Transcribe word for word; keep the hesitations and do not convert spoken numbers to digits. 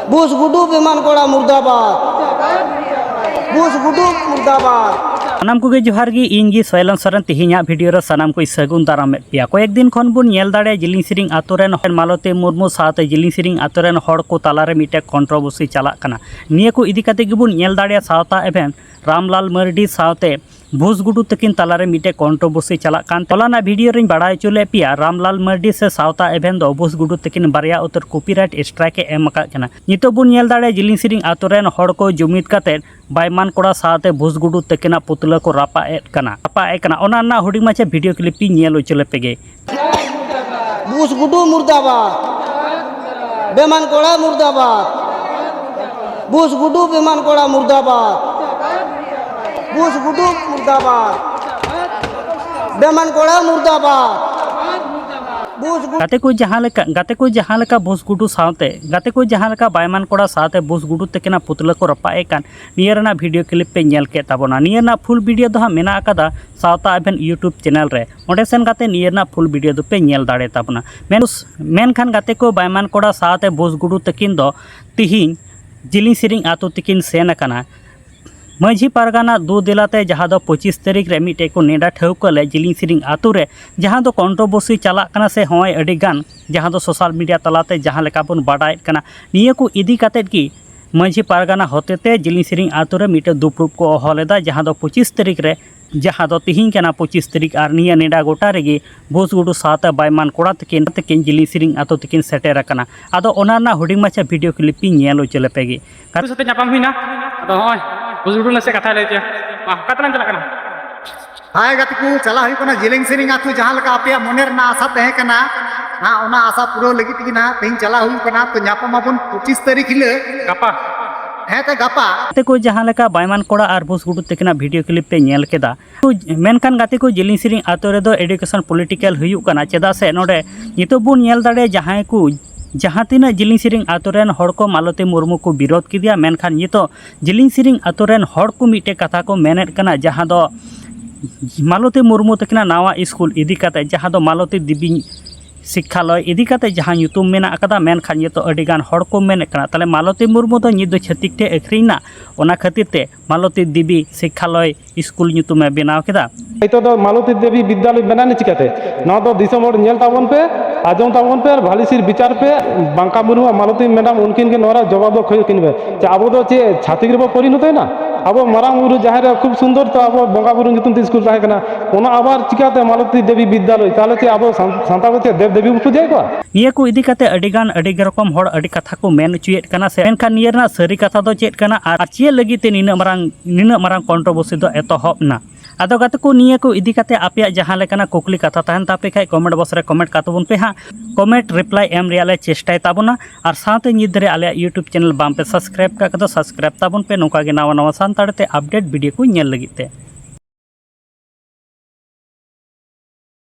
ᱵᱩᱥ ᱜᱩᱰᱩ ᱵᱮᱢᱟᱱ ᱠᱚᱲᱟ ᱢᱩᱨᱫᱟᱵᱟᱫ᱾ ᱵᱩᱥ ᱜᱩᱰᱩ ᱢᱩᱨᱫᱟᱵᱟᱫ᱾ ᱥᱟᱱᱟᱢ ᱠᱚᱜᱮ ᱡᱚᱦᱟᱨ ᱜᱮ, ᱤᱧ ᱜᱮ ᱥᱚᱭᱞᱚᱱ ᱥᱚᱨᱮᱱ᱾ ᱛᱮᱦᱮᱧᱟᱜ ᱵᱷᱤᱰᱤᱭᱳ ᱨᱮ ᱥᱟᱱᱟᱢ ᱠᱚᱧ ᱥᱟᱹᱜᱩᱱ ᱫᱟᱨᱟᱢᱮᱫ ᱯᱮᱭᱟ᱾ ᱠᱚᱭᱮᱠ ᱫᱤᱱ ᱠᱷᱚᱱ ᱵᱚᱱ ᱧᱮᱞ ᱫᱟᱲᱮᱭᱟᱜᱼᱟ, ᱡᱤᱞᱤᱧ ᱥᱮᱨᱮᱧ ᱟᱛᱳ ᱨᱮᱱ ᱦᱚᱲ ᱢᱟᱞᱚᱛᱤ ᱢᱩᱨᱢᱩ ᱥᱟᱶᱛᱮ ᱡᱤᱞᱤᱧ ᱥᱮᱨᱮᱧ ᱟᱛᱳ ᱨᱮᱱ ᱦᱚᱲ ᱠᱚ ᱛᱟᱞᱟᱨᱮ ᱢᱤᱫᱴᱮᱡ ᱠᱚᱱᱴᱨᱳᱵᱷᱟᱨᱥᱤ ᱪᱟᱞᱟᱜ ᱠᱟᱱᱟ᱾ ᱱᱤᱭᱟᱹ ᱠᱚ ᱤᱫᱤ ᱠᱟᱛᱮ ᱜᱮᱵᱚᱱ ᱧᱮᱞ ᱫᱟᱲᱮᱭᱟᱜᱼᱟ, ᱥᱟᱶᱛᱟ ᱮᱵᱷᱮᱱ ᱨᱟᱢᱞᱟᱞ ᱢᱟᱨᱰᱤ ᱥᱟᱶᱛᱮ ᱵᱷᱩᱥ ᱜᱩᱰᱩ ᱛᱟᱹᱠᱤᱱ ᱛᱟᱞᱟᱨᱮ ᱢᱤᱫᱴᱮᱡ ᱠᱚᱱᱴᱨᱳᱵᱷᱟᱨᱥᱤ ᱪᱟᱞᱟᱜ ᱠᱟᱱ᱾ ᱦᱚᱞᱟᱱᱟᱜ ᱵᱷᱤᱰᱤᱭᱳ ᱨᱤᱧ ᱵᱟᱲᱟᱭ ᱦᱚᱪᱚ ᱞᱮᱫ ᱯᱮᱭᱟ, ᱨᱟᱢᱞᱟᱞ ᱢᱟᱨᱰᱤ ᱥᱮ ᱥᱟᱶᱛᱟ ᱮᱵᱷᱮᱱ ᱫᱚ ᱵᱷᱩᱥ ᱜᱩᱰᱩ ᱛᱟᱹᱠᱤᱱ ᱵᱟᱨᱭᱟ ᱩᱛᱟᱹᱨ ᱠᱚᱯᱤᱨᱟᱭᱤᱴ ᱥᱴᱨᱟᱭᱤᱠ ᱮ ᱮᱢ ᱟᱠᱟᱫ ᱠᱟᱱᱟ᱾ ᱱᱤᱛᱚᱜ ᱵᱚᱱ ᱧᱮᱞ ᱫᱟᱲᱮᱭᱟᱜᱼᱟ, ᱡᱤᱞᱤᱧ ᱥᱮᱨᱮᱧ ᱟᱛᱳ ᱨᱮᱱ ᱦᱚᱲ ᱠᱚ ᱡᱩᱢᱤᱫ ᱠᱟᱛᱮ ᱵᱟᱭᱢᱟᱱ ᱠᱚᱲᱟ ᱥᱟᱶᱛᱮ ᱵᱷᱩᱥ ᱜᱩᱰᱩ ᱛᱟᱹᱠᱤᱱᱟᱜ ᱯᱩᱛᱞᱟᱹ ᱠᱚ ᱨᱟᱯᱟᱜ ᱮᱫ ᱠᱟᱱᱟ, ᱨᱟᱯᱟᱜ ᱮᱫ ᱠᱟᱱᱟ᱾ ᱚᱱᱟ ᱨᱮᱱᱟᱜ ᱦᱩᱰᱤᱧ ᱢᱟᱪᱷᱟ ᱵᱷᱤᱰᱤᱭᱳ ᱠᱞᱤᱯ ᱤᱧ ᱧᱮᱞ ᱦᱚᱪᱚ ᱞᱮᱯᱮ ᱜᱮ᱾ ᱵᱩᱥ ᱜᱩᱰᱩ ᱢᱩᱨᱫᱟᱵᱟᱫ᱾ ᱵᱮᱢᱟᱱ ᱠᱚᱲᱟ ᱢᱩᱨᱫᱟᱵᱟᱫ᱾ ᱵᱩᱥ ᱜᱩᱰᱩ ᱵᱮᱢᱟᱱ ᱠᱚᱲᱟ ᱢᱩᱨᱫᱟᱵᱟᱫ᱾ ᱵᱩᱥ ᱜᱩᱰᱩ ᱢᱩᱨᱫᱟᱵᱟᱫ᱾ ᱵᱮᱢᱟᱱ ᱠᱚᱲᱟ ᱢᱩᱨᱫᱟᱵᱟᱫ᱾ ᱵᱩᱥ ᱜᱩᱰᱩ ᱜᱟᱛᱮ ᱠᱚ ᱡᱟᱦᱟᱸ ᱞᱮᱠᱟ, ᱜᱟᱛᱮ ᱠᱚ ᱡᱟᱦᱟᱸ ᱞᱮᱠᱟ ᱵᱷᱩᱥ ᱜᱩᱰᱩ ᱥᱟᱶᱛᱮ, ᱜᱟᱛᱮ ᱠᱚ ᱡᱟᱦᱟᱸ ᱞᱮᱠᱟ ᱵᱟᱭᱢᱟᱱ ᱠᱚᱲᱟ ᱥᱟᱶᱛᱮ ᱵᱷᱩᱥ ᱜᱩᱰᱩ ᱛᱟᱹᱠᱤᱱᱟᱜ ᱯᱩᱛᱞᱟᱹ ᱠᱚ ᱨᱟᱯᱟᱜ ᱮᱫ ᱠᱟᱱ, ᱱᱤᱭᱟᱹ ᱨᱮᱱᱟᱜ ᱵᱷᱤᱰᱤᱭᱳ ᱠᱞᱤᱯ ᱯᱮ ᱧᱮᱞ ᱠᱮᱫ ᱛᱟᱵᱚᱱᱟ᱾ ᱱᱤᱭᱟᱹ ᱨᱮᱱᱟᱜ ᱯᱷᱩᱞ ᱵᱷᱤᱰᱤᱭᱳ ᱫᱚ ᱦᱟᱸᱜ ᱢᱮᱱᱟᱜ ᱟᱠᱟᱫᱟ ᱥᱟᱶᱛᱟ ᱮᱵᱷᱮᱱ YouTube ᱪᱮᱱᱮᱞ ᱨᱮ᱾ ᱚᱸᱰᱮ ᱥᱮᱱ ᱠᱟᱛᱮ ᱱᱤᱭᱟᱹ ᱨᱮᱱᱟᱜ ᱯᱷᱩᱞ ᱵᱷᱤᱰᱤᱭᱳ ᱫᱚᱯᱮ ᱧᱮᱞ ᱫᱟᱲᱮ ᱛᱟᱵᱚᱱᱟ᱾ ᱢᱮᱱ-, ᱢᱮᱱᱠᱷᱟᱱ ᱜᱟᱛᱮ ᱠᱚ, ᱵᱟᱭᱢᱟᱱ ᱠᱚᱲᱟ ᱥᱟᱶᱛᱮ ᱵᱷᱩᱥ ᱜᱩᱰᱩ ᱛᱟᱹᱠᱤᱱ ᱫᱚ ᱛᱤᱦᱤᱧ ᱡᱤᱞᱤᱧ ᱥᱮᱨᱮᱧ ᱟᱛᱳ ᱛᱮᱠᱤᱱ ᱥᱮᱱ ᱟᱠᱟᱱᱟ᱾ ᱢᱟᱹᱡᱷᱤ ᱯᱟᱨᱜᱟᱱᱟ ᱫᱩ ᱫᱮᱞᱟᱛᱮ, ᱡᱟᱦᱟᱸ ᱫᱚ ᱯᱚᱸᱪᱤᱥ ᱛᱟᱹᱨᱤᱠᱷ ᱨᱮ ᱢᱤᱫᱴᱮᱡ ᱠᱚ ᱱᱮᱰᱟ ᱴᱷᱟᱹᱣᱠᱟᱹ ᱞᱮᱫ ᱡᱤᱞᱤᱧ ᱥᱮᱨᱮᱧ ᱟᱛᱳ ᱨᱮ, ᱡᱟᱦᱟᱸ ᱫᱚ ᱠᱚᱱᱴᱨᱳᱵᱷᱟᱨᱥᱤ ᱪᱟᱞᱟᱜ ᱠᱟᱱᱟ ᱥᱮ ᱦᱚᱸᱜᱼᱚᱭ ᱟᱹᱰᱤ ᱜᱟᱱ, ᱡᱟᱦᱟᱸ ᱫᱚ ᱥᱳᱥᱟᱞ ᱢᱤᱰᱤᱭᱟ ᱛᱟᱞᱟᱛᱮ ᱡᱟᱦᱟᱸ ᱞᱮᱠᱟ ᱵᱚᱱ ᱵᱟᱰᱟᱭᱮᱫ ᱠᱟᱱᱟ, ᱱᱤᱭᱟᱹ ᱠᱚ ᱤᱫᱤ ᱠᱟᱛᱮᱫ ᱜᱮ ᱢᱟᱹᱡᱷᱤ ᱯᱟᱨᱜᱟᱱᱟ ᱦᱚᱛᱮᱛᱮ ᱡᱤᱞᱤᱧ ᱥᱮᱨᱮᱧ ᱟᱛᱳ ᱨᱮ ᱢᱤᱫᱴᱮᱡ ᱫᱩᱯᱲᱩᱵ ᱠᱚ ᱦᱚᱦᱚ ᱞᱮᱫᱟ, ᱡᱟᱦᱟᱸ ᱫᱚ ᱯᱚᱸᱪᱤᱥ ᱛᱟᱹᱨᱤᱠᱷ ᱨᱮ, ᱡᱟᱦᱟᱸ ᱫᱚ ᱛᱤᱦᱤᱧ ᱠᱟᱱᱟ ᱯᱚᱸᱪᱤᱥ ᱛᱟᱹᱨᱤᱠᱷ, ᱟᱨ ᱱᱤᱭᱟᱹ ᱱᱮᱰᱟ ᱜᱚᱴᱟ ᱨᱮᱜᱮ ᱵᱷᱩᱥ ᱜᱩᱰᱩ ᱥᱟᱶᱛᱮ ᱵᱟᱭᱢᱟᱱ ᱠᱚᱲᱟ ᱛᱟᱹᱠᱤᱱ, ᱛᱟᱹᱠᱤᱱ ᱡᱤᱞᱤᱧ ᱥᱮᱨᱮᱧ ᱟᱛᱳ ᱛᱮᱠᱤᱱ ᱥᱮᱴᱮᱨ ᱟᱠᱟᱱᱟ᱾ ᱟᱫᱚ ᱚᱱᱟ ᱨᱮᱱᱟᱜ ᱦᱩᱰᱤᱧ ᱢᱟᱪᱷᱟ ᱵᱷᱤᱰᱤᱭᱳ ᱠᱞᱤᱯ ᱤᱧ ᱧᱮᱞ ᱦᱚᱪᱚ ᱞᱮᱯᱮ ᱜᱮ᱾ ᱩᱱᱠᱩ ᱥᱟᱛᱮ ᱧᱟᱯᱟᱢ ᱦᱩᱭᱱᱟ᱾ ᱟᱫᱚ ᱦᱚᱸᱜᱼᱚᱭ ᱵᱷᱩᱥ ᱜᱩᱰᱩ ᱱᱟᱥᱮ ᱠᱟᱛᱷᱟᱭ ᱞᱟᱹᱭ ᱦᱚᱪᱚᱭᱟ᱾ ᱢᱟ, ᱚᱠᱟ ᱛᱮᱞᱟᱝ ᱪᱟᱞᱟᱜ ᱠᱟᱱᱟ? ᱦᱟᱭ ᱜᱟᱛᱮ ᱠᱚ, ᱪᱟᱞᱟᱜ ᱦᱩᱭᱩᱜ ᱠᱟᱱᱟ ᱡᱮᱞᱮᱧ ᱥᱮᱨᱮᱧ ᱟᱹᱛᱩ, ᱡᱟᱦᱟᱸ ᱞᱮᱠᱟ ᱟᱯᱮᱭᱟᱜ ᱢᱚᱱᱮ ᱨᱮᱱᱟᱜ ᱟᱥᱟ ᱛᱟᱦᱮᱸ ᱠᱟᱱᱟ, ᱦᱟᱸ, ᱚᱱᱟ ᱟᱥᱟ ᱯᱩᱨᱟᱹᱣ ᱞᱟᱹᱜᱤᱫ ᱛᱮᱜᱮ ᱱᱟᱦᱟᱜ ᱛᱮᱦᱮᱧ ᱪᱟᱞᱟᱜ ᱦᱩᱭᱩᱜ ᱠᱟᱱᱟ᱾ ᱛᱚ ᱧᱟᱯᱟᱢ ᱟᱵᱚᱱ ᱯᱚᱸᱪᱤᱥ ᱛᱟᱹᱨᱤᱠᱷ ᱦᱤᱞᱳᱜ᱾ ᱜᱟᱯᱟ᱾ ᱦᱮᱸ, ᱛᱚ ᱜᱟᱯᱟ᱾ ᱜᱟᱛᱮ ᱠᱚ, ᱡᱟᱦᱟᱸ ᱞᱮᱠᱟ ᱵᱟᱭᱢᱟᱱ ᱠᱚᱲᱟ ᱟᱨ ᱵᱷᱩᱥ ᱜᱩᱰᱩ ᱛᱟᱹᱠᱤᱱᱟᱜ ᱵᱷᱤᱰᱤᱭᱳ ᱠᱞᱤᱯ ᱯᱮ ᱧᱮᱞ ᱠᱮᱫᱟ, ᱢᱮᱱᱠᱷᱟᱱ ᱜᱟᱛᱮ ᱠᱚ, ᱡᱮᱞᱮᱧ ᱥᱮᱨᱮᱧ ᱟᱛᱳ ᱨᱮᱫᱚ ᱮᱰᱩᱠᱮᱥᱚᱱ ᱯᱚᱞᱤᱴᱤᱠᱮᱞ ᱦᱩᱭᱩᱜ ᱠᱟᱱᱟ, ᱪᱮᱫᱟᱜ ᱥᱮ ᱱᱚᱰᱮ ᱱᱤᱛᱚᱜ ᱵᱚᱱ ᱧᱮᱞ ᱫᱟᱲᱮᱭᱟᱜᱼᱟ, ᱡᱟᱦᱟᱸᱭ ᱠᱚ, ᱡᱟᱦᱟᱸ ᱛᱤᱱᱟᱹᱜ ᱡᱮᱞᱮᱧ ᱥᱮᱨᱮᱧ ᱟᱛᱳ ᱨᱮᱱ ᱦᱚᱲ ᱠᱚ ᱢᱟᱞᱚᱛᱤ ᱢᱩᱨᱢᱩ ᱠᱚ ᱵᱤᱨᱳᱫᱷ ᱠᱮᱫᱮᱭᱟ, ᱢᱮᱱᱠᱷᱟᱱ ᱱᱤᱛᱚᱜ ᱡᱮᱞᱮᱧ ᱥᱮᱨᱮᱧ ᱟᱛᱳ ᱨᱮᱱ ᱦᱚᱲ ᱠᱚ ᱢᱤᱫᱴᱮᱡ ᱠᱟᱛᱷᱟ ᱠᱚ ᱢᱮᱱᱮᱫ ᱠᱟᱱᱟ, ᱡᱟᱦᱟᱸ ᱫᱚ ᱢᱟᱞᱚᱛᱤ ᱢᱩᱨᱢᱩ ᱛᱟᱹᱠᱤᱱᱟᱜ ᱱᱟᱣᱟ ᱥᱠᱩᱞ ᱤᱫᱤ ᱠᱟᱛᱮ, ᱡᱟᱦᱟᱸ ᱫᱚ ᱢᱟᱞᱚᱛᱤ ᱫᱮᱵᱤ ᱥᱤᱠᱠᱷᱟᱞᱚᱭ ᱤᱫᱤ ᱠᱟᱛᱮ ᱡᱟᱦᱟᱸ ᱧᱩᱛᱩᱢ ᱢᱮᱱᱟᱜ ᱟᱠᱟᱫᱟ, ᱢᱮᱱᱠᱷᱟᱱ ᱱᱤᱛᱚᱜ ᱟᱹᱰᱤ ᱜᱟᱱ ᱦᱚᱲ ᱠᱚ ᱢᱮᱱᱮᱫ ᱠᱟᱱᱟ, ᱛᱟᱦᱞᱮ ᱢᱟᱞᱚᱛᱤ ᱢᱩᱨᱢᱩ ᱫᱚ ᱱᱤᱛ ᱫᱚ ᱪᱷᱟᱹᱛᱤᱠ ᱴᱷᱮᱱ ᱟᱹᱠᱷᱨᱤᱧ ᱮᱱᱟ, ᱚᱱᱟ ᱠᱷᱟᱹᱛᱤᱨ ᱛᱮ ᱢᱟᱞᱚᱛᱤ ᱫᱮᱵᱤ ᱥᱤᱠᱠᱷᱟᱞᱚᱭ ᱥᱠᱩᱞ ᱧᱩᱛᱩᱢᱮ ᱵᱮᱱᱟᱣ ᱠᱮᱫᱟ᱾ ᱱᱤᱛᱚᱜ ᱫᱚ ᱢᱟᱞᱚᱛᱤ ᱫᱮᱵᱤ ᱵᱤᱫᱽᱭᱟᱞᱚᱭ ᱵᱮᱱᱟᱣ ᱮᱱᱟ ᱪᱤᱠᱟᱹᱛᱮ? ᱱᱚᱣᱟ ᱫᱚ ᱫᱤᱥᱚᱢ ᱦᱚᱲ ᱧᱮᱞ ᱛᱟᱵᱚᱱ ᱯᱮ, ᱟᱸᱡᱚᱢ ᱛᱟᱵᱚᱱ ᱯᱮ, ᱟᱨ ᱵᱷᱟᱞᱤ ᱥᱤᱨ ᱵᱤᱪᱟᱨ ᱯᱮ᱾ ᱵᱟᱝᱠᱟ ᱢᱩᱨᱢᱩ ᱟᱨ ᱢᱟᱞᱚᱛᱤ ᱢᱮᱰᱟᱢ ᱩᱱᱠᱤᱱ ᱜᱮ ᱱᱚᱣᱟ ᱨᱮᱭᱟᱜ ᱡᱚᱵᱟᱵ ᱫᱚ ᱠᱷᱚᱡᱚᱜ ᱠᱤᱱ ᱯᱮ᱾ ᱪᱮ ᱟᱵᱚ ᱫᱚ ᱪᱮᱫ ᱪᱷᱟᱹᱛᱤᱠ ᱨᱮᱵᱚ ᱯᱚᱨᱤᱱᱚᱛᱚᱭᱮᱱᱟ? ᱟᱵᱚ ᱢᱟᱨᱟᱝ ᱵᱩᱨᱩ ᱡᱟᱦᱮᱨ ᱨᱮ ᱠᱷᱩᱵ ᱥᱩᱱᱫᱚᱨ ᱛᱚ ᱟᱵᱚ ᱵᱚᱸᱜᱟ ᱵᱩᱨᱩ ᱧᱩᱛᱩᱢ ᱛᱮ ᱥᱠᱩᱞ ᱛᱟᱦᱮᱸ ᱠᱟᱱᱟ, ᱚᱱᱟ ᱟᱵᱟᱨ ᱪᱤᱠᱟᱹᱛᱮ ᱢᱟᱞᱚᱛᱤ ᱫᱮᱵᱤ ᱵᱤᱫᱽᱭᱟᱞᱚᱭ? ᱛᱟᱦᱞᱮ ᱪᱮᱫ ᱟᱵᱚ ᱥᱟᱱ-, ᱥᱟᱱᱛᱟᱲ ᱠᱚ ᱪᱮᱫ ᱫᱮᱵ ᱫᱮᱵᱤ ᱠᱚ ᱯᱩᱡᱟᱹᱭᱮᱫ ᱠᱚᱣᱟ? ᱱᱤᱭᱟᱹ ᱠᱚ ᱤᱫᱤ ᱠᱟᱛᱮ ᱟᱹᱰᱤ ᱜᱟᱱ ᱟᱹᱰᱤ ᱨᱚᱠᱚᱢ ᱦᱚᱲ ᱟᱹᱰᱤ ᱠᱟᱛᱷᱟ ᱠᱚ ᱢᱮᱱ ᱦᱚᱪᱚᱭᱮᱫ ᱠᱟᱱᱟ ᱥᱮ, ᱢᱮᱱᱠᱷᱟᱱ ᱱᱤᱭᱟᱹ ᱨᱮᱱᱟᱜ ᱥᱟᱹᱨᱤ ᱠᱟᱛᱷᱟ ᱫᱚ ᱪᱮᱫ ᱠᱟᱱᱟ ᱟᱨ ᱪᱮᱫ ᱞᱟᱹᱜᱤᱫ ᱛᱮ ᱱᱤᱱᱟᱹᱜ ᱢᱟᱨᱟᱝ, ᱱᱤᱱᱟᱹᱜ ᱢᱟᱨᱟᱝ ᱠᱚᱱᱴᱨᱳᱵᱷᱟᱨᱥᱤ ᱫᱚ ᱮᱛᱚᱦᱚᱵ ᱮᱱᱟ? ᱟᱫᱚ ᱜᱟᱛᱮ ᱠᱚ, ᱱᱤᱭᱟᱹ ᱠᱚ ᱤᱫᱤ ᱠᱟᱛᱮ ᱟᱯᱮᱭᱟᱜ ᱡᱟᱦᱟᱸ ᱞᱮᱠᱟᱱᱟᱜ ᱠᱩᱠᱞᱤ ᱠᱟᱛᱷᱟ ᱛᱟᱦᱮᱱ ᱛᱟᱯᱮ ᱠᱷᱟᱡ, ᱠᱚᱢᱮᱱᱴ ᱵᱚᱠᱥ ᱨᱮ ᱠᱚᱢᱮᱱᱴ ᱠᱟᱛᱟᱵᱚᱱ ᱯᱮ ᱦᱟᱸᱜ᱾ ᱠᱚᱢᱮᱱᱴ ᱨᱤᱯᱞᱟᱭ ᱮᱢ ᱨᱮᱭᱟᱜ ᱞᱮ ᱪᱮᱥᱴᱟᱭ ᱛᱟᱵᱚᱱᱟ᱾ ᱟᱨ ᱥᱟᱶᱛᱮ ᱱᱤᱛ ᱫᱷᱟᱹᱨᱤᱡ ᱟᱞᱮᱭᱟᱜ YouTube ᱪᱮᱱᱮᱞ ᱵᱟᱝ ᱯᱮ ᱥᱟᱵᱥᱠᱨᱟᱭᱤᱵ ᱠᱟᱜ ᱠᱷᱟᱡ ᱫᱚ ᱥᱟᱵᱥᱠᱨᱟᱭᱤᱵ ᱛᱟᱵᱚᱱ ᱯᱮ, ᱱᱚᱝᱠᱟ ᱜᱮ ᱱᱟᱣᱟ ᱱᱟᱣᱟ ᱥᱟᱱᱛᱟᱲ ᱛᱮ ᱟᱯᱰᱮᱴ ᱵᱷᱤᱰᱤᱭᱳ ᱠᱚ ᱧᱮᱞ ᱞᱟᱹᱜᱤᱫ ᱛᱮ᱾